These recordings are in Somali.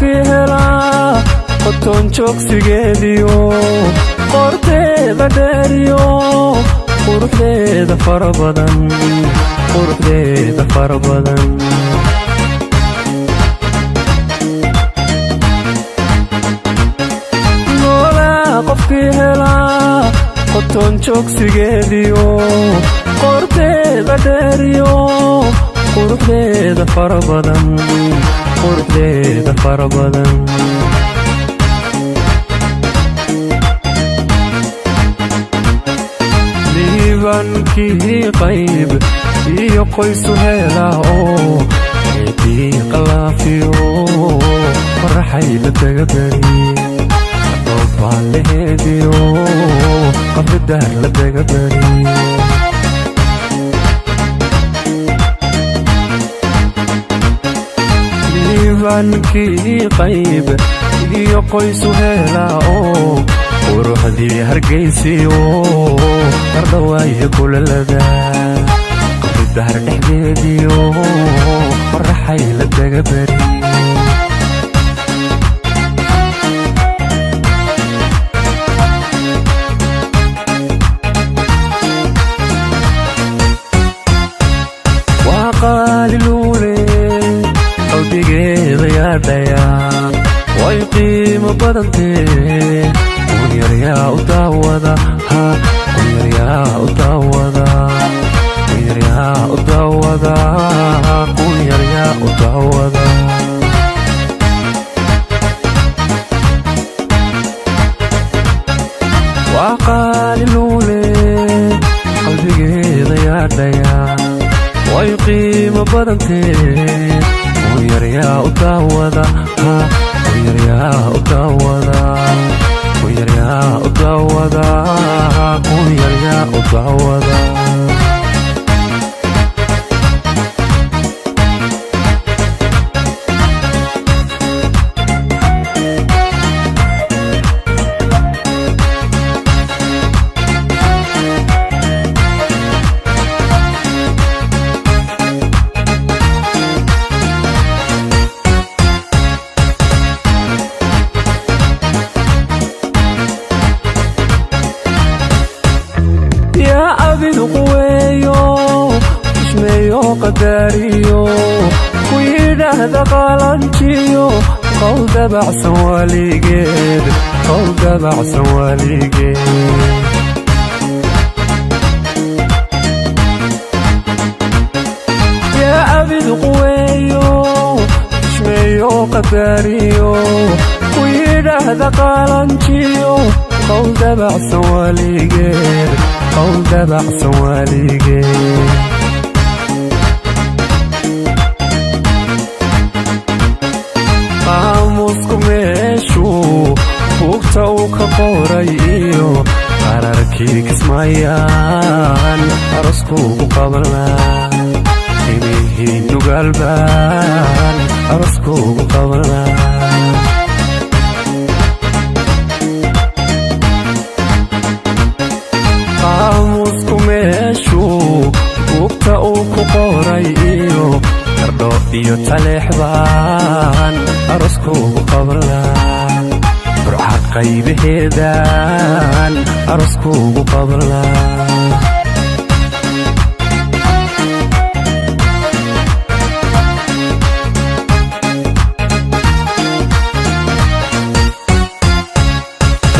qofkii helaa qoton joogsigeediyo qorteeda dheeriyo quruxdeeda fara badan, quruxdeeda fara badan. Noolaa qofkii helaa qoton joogsigeediyo qorteeda dheeriyo quruxdeeda fara badan, quruxdeeda fara badan. Liibankii qayb iyo qoysu helaa oo ciidii qalaafiyo qoraxay la dagabari dhoobaa laheediyo qabridaar la dagabari. Liibankii qayb iyo qoysu helaa oo quruxdii Hargeysiyo qardhawaayo kulalada qabridahar dhexdeediyo qoraxay la dagabari. Waa qaaliluule qalbigeeda yaadhayaa way qiimo badantee kunyaryaa u daawada ha kunyaryaa u daawada kunyaryaa u daawada kunyaryaa u daawada. Waa qaaliluule qalbigeeda yaadhayaa way qiimo badantee kunyaryaa u daawada ha kunyaryaa u daawada kunyaryaa u daawada kunyaryaa u daawada. Yaa abid quweeyo xushmeeyo qadaariyo ku yidhaahda qalanjiyo qowl dabacsan waligeed, qowl dabacsan waligeed. Yaa abid quweeyo xushmeeyo qadaariyo ku yidhaahda qalanjiyo qowl dabacsan waligeed, qowl dabacsan waligeed. Qaamuusku meeshuu buugta uu ka qoray iyo qararkii Kismaayaan aroskuugu qabanlaa imihii Nugaalbaan aroskuugu qabanlaa. Qaamuusku meeshuu buugta uu ku qoray iyo Qardho iyo Taleexbaan aroskuugu qabanlaa Burca qaybaheedaan aroskuugu qabanlaa.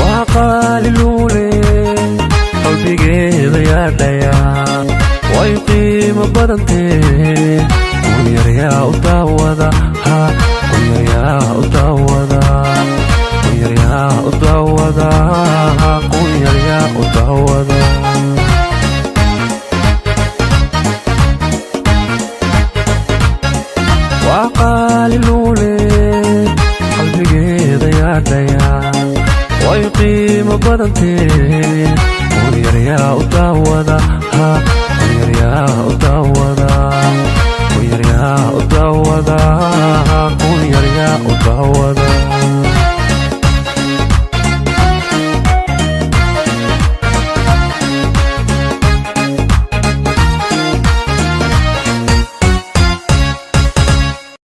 Waa qaaliluule qalbigeeda yaadhayaa way qiimo badantee kunyaryaa u daawada ha kunyaryaa u daawada kunyaryaa u daawada kunyaryaa u daawada. Waa qaaliluule qalbigeeda yaadhayaa way qiimo badantee.